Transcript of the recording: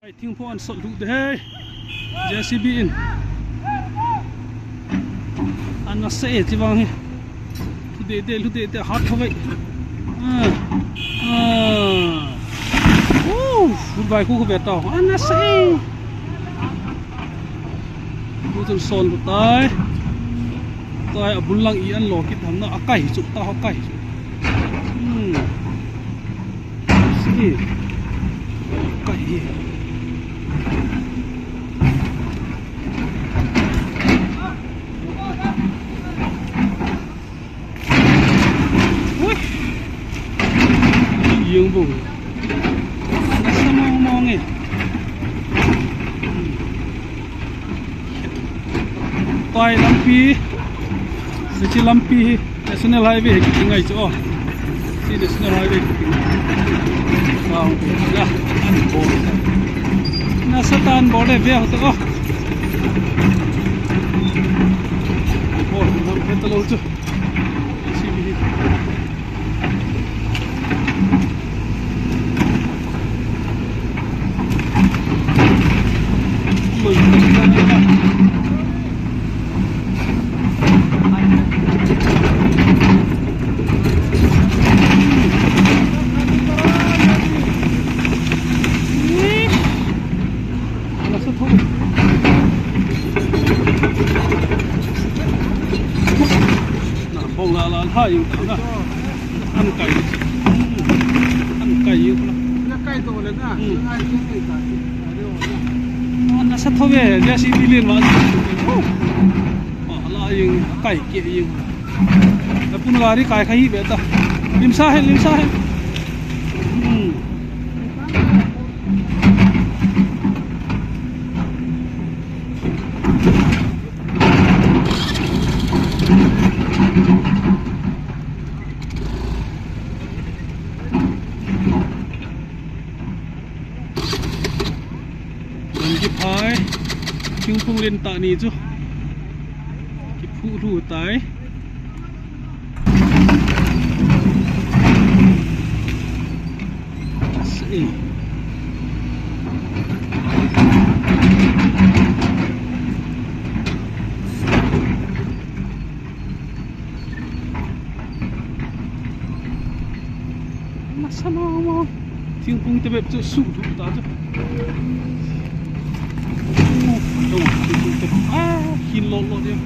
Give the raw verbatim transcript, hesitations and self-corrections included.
Ai, thingphung an sot lhu de hei. J C B in. An nasa e, chi vang hi. Lhu de de, lhu de de, hat tho vei. Ah. Ah. Uh, lhu vai khu khu ve tao. An nasa e. Lhu chun son lhu tai. Tai a bul lang i an lo kit ham na, a kai chu, ta ho kai chu. Hmm. Si. Kai hi. Ui. Yung bu. Nasa mong mong e. Tua hi lampi, hiche lampi hi National Highway hi kiti ngai chu o. Hiche National Highway kiti ngai. Wow, ya, an bol. Nasa tan bol le ve ho to o. Bol, nam pe to lo chu. Hiche hi. Bong la la ha yung ta na. An kai. An kai yung la. Na kai to le na. Hmm. Ai yung ni ta. Ai yo na. Ah, nasa tho ve, J C B lien ma. Oh. Ah, la yung kai ke yung. Na pun gari kai khai ve ta. Lim sa hai, lim sa hai. Hmm. An kiphai, thingphung lien tah ni chu kiphu lhu tai. Sei. Nasa mama. Thingphung te bep chu suh lhu ta chu. Oh, thingphung te. Ah, hin lo lo dia.